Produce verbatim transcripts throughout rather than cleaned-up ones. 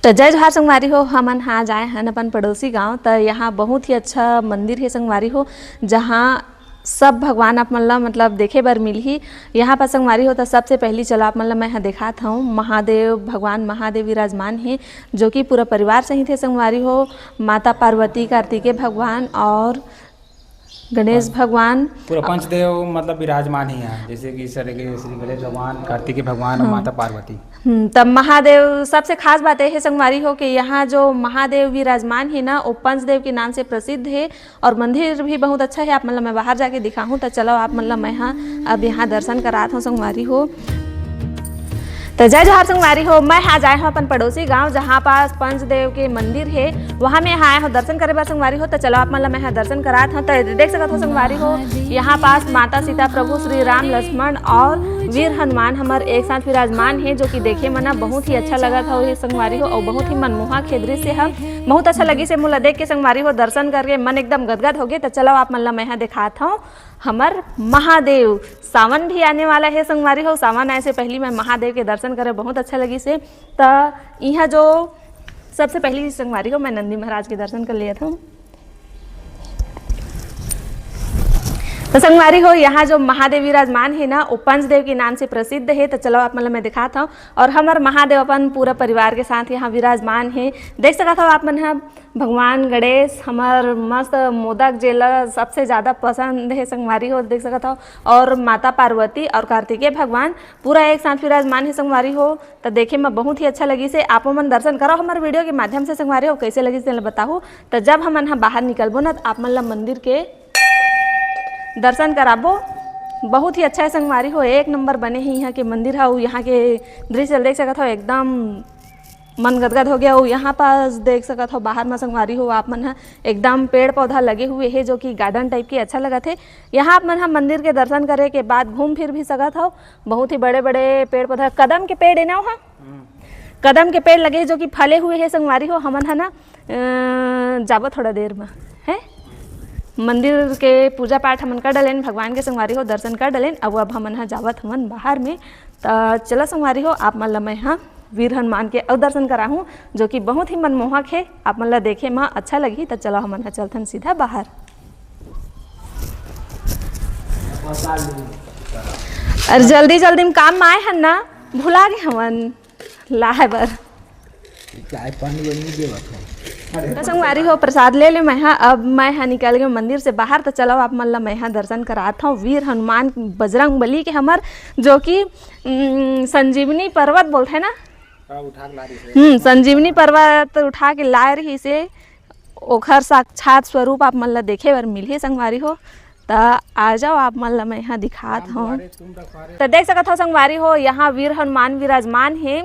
त जय जोहार संगवारी हो, हमन हा जाए हन अपन पड़ोसी गांव। त यहाँ बहुत ही अच्छा मंदिर हे संगवारी हो, जहाँ सब भगवान आप मन ला मतलब देखे बर मिलही। यहाँ पर संगवारी हो, त सबसे पहली चलो आप मन ला मैं हा देखात हूँ, महादेव भगवान, महादेव विराजमान हे, जो कि पूरा परिवार सहित हे संगवारी हो। माता पार्वती, कार्तिकेय भगवान और गणेश भगवान। पूरा पंचदेव मतलब विराजमान हे यहाँ, जैसे कि सर के श्री गणेश भगवान, कार्तिकेय भगवान और हाँ। माता पार्वती। हम्म, तब महादेव सबसे खास बात ये हे संगवारी हो कि यहाँ जो महादेव विराजमान हे ना, वो पंचदेव के नाम से प्रसिद्ध हे और मंदिर भी बहुत अच्छा हे। आप मन ला मैं बाहर जाके दिखाहूँ, त चलो आप मन ला मैं हा अब यहाँ दर्शन करात हूँ संगवारी हो। त जय जोहार संगवारी हो, मैं हा जाए हूँ अपन पड़ोसी गांव, जहाँ पास पंचदेव के मंदिर हे, वहाँ मैं हा आए हूँ दर्शन करे बर संगवारी हो। त चलो आप मन ला मैं हा दर्शन करात हूँ। त देख सकत हो संगवारी हो, यहाँ पास माता सीता, प्रभु श्री राम, लक्ष्मण और वीर हनुमान हमर एक साथ विराजमान हे, जो कि देखे म ना बहुत ही अच्छा लगत हवे संगवारी हो, और बहुत ही मनमोहक हे दृश्य ह। बहुत अच्छा लगिस हे मोला देख के संगवारी हो, दर्शन करके मन एकदम गदगद होगे। त चलो आप मन ला मैं हा देखात हूँ हमर महादेव। सावन भी आने वाला हे संगवारी हो, सावन आए से पहली मैं महादेव के दर्शन करे बहुत अच्छा लगिस हे। त इहाँ जो सबसे पहली संगवारी हो, मैं नंदी महाराज के दर्शन कर लेत हूँ। त संगवारी हो, यहाँ जो महादेव विराजमान हे ना, वो पंचदेव के नाम से प्रसिद्ध हे। त चलो आप मन ला मैं देखात हूँ। और हमर महादेव अपन पूरा परिवार के साथ यहाँ विराजमान हे। देख सकत हो आप मन ह, भगवान गणेश हमर मस्त मोदक, जेला सबसे ज्यादा पसंद हे संगवारी हो, देख सकत हो। और माता पार्वती और कार्तिकेय भगवान पूरा एक साथ विराजमान हे संगवारी हो। त देखे म बहुत ही अच्छा लगिस हे। आपो मन दर्शन करो हमर video के माध्यम से संगवारी हो, कैसे लगिस तेला बताहू। त जब हमन ह बाहर निकलबो ना, त आप मन ला मंदिर के दर्शन कराबो। बहुत ही अच्छा हे संगवारी हो, एक नंबर बने हे यहाँ के मंदिर ह। अउ यहाँ के दृश्य ल देख सकत हो, एकदम मन गदगद हो गया। अउ यहाँ पास देख सकत हो, बाहर म संगवारी हो, आप मन ह एकदम पेड़ पौधा लगे हुए हे, जो कि garden type के अच्छा लगत हे। यहाँ आप मन ह मंदिर के दर्शन करे के बाद घूम फिर भी सकत हो। बहुत ही बड़े बड़े पेड़ पौधा, कदम के पेड़ हे ना वहाँ, कदम के पेड़ लगे हे, जो कि फले हुए हे संगवारी हो। हमन ह ना अ, जाबो थोड़ा देर म, है। मंदिर के पूजा पाठ हमन कर डलेन, भगवान के संगवारी हो दर्शन कर डलेन। अब अब हमन ह जावत हमन बाहर में। त चला संगवारी हो, आप मन ल मैं ह वीर हनुमान के अउ दर्शन कराहूँ, जो कि बहुत ही मनमोहक हे। आप मन ल देखे म अच्छा लगही। त चलो हमन ह चलथन सीधा बाहर। अरे जल्दी जल्दी में काम म आए हन ना, भुला गे हमन लाए बर। चाय पानी वो नहीं देवत है। त संगवारी हो, प्रसाद ले ले मैं हा। अब मैं हा निकल गए मंदिर से बाहर। त चलो आप मन ला मैं हा दर्शन करात हूँ वीर हनुमान बजरंग बली के हमर, जो कि उम, संजीवनी पर्वत बोलथे ना। हाँ, उठा के ला रही है। हम्म, संजीवनी पर्वत उठा के लाए रही से, ओखर साक्षात स्वरूप आप मन ला देखे बर मिलही संगवारी हो। त आ जाओ, आप मन ला मैं हा दिखात हूँ। त देख सकत हो संगवारी हो, यहाँ वीर हनुमान विराजमान हे।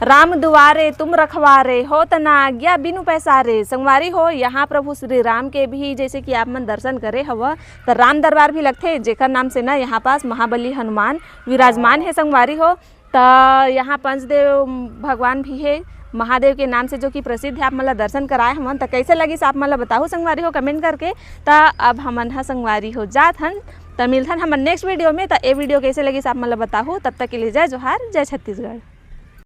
राम दुआरे तुम रखवारे, होत न आज्ञा बिनु पैसारे। संगवारी हो, यहाँ प्रभु श्री राम के भी जैसे कि आप मन दर्शन करे हव, त राम दरबार भी लगथे, जेकर नाम से ना यहाँ पास महाबली हनुमान विराजमान हे संगवारी हो। त यहाँ पंचदेव भगवान भी हे, महादेव के नाम से जो कि प्रसिद्ध हे। आप मन ला दर्शन कराए हमन, त कैसे लगिस आप मन ला बताहू संगवारी हो comment करके। त अब हमन ह संगवारी हो जात हन, त मिलथन हमन next video में। त ए video कैसे लगिस आप मन ला बताहू, तब तक के लिए जय जोहार, जय छत्तीसगढ़।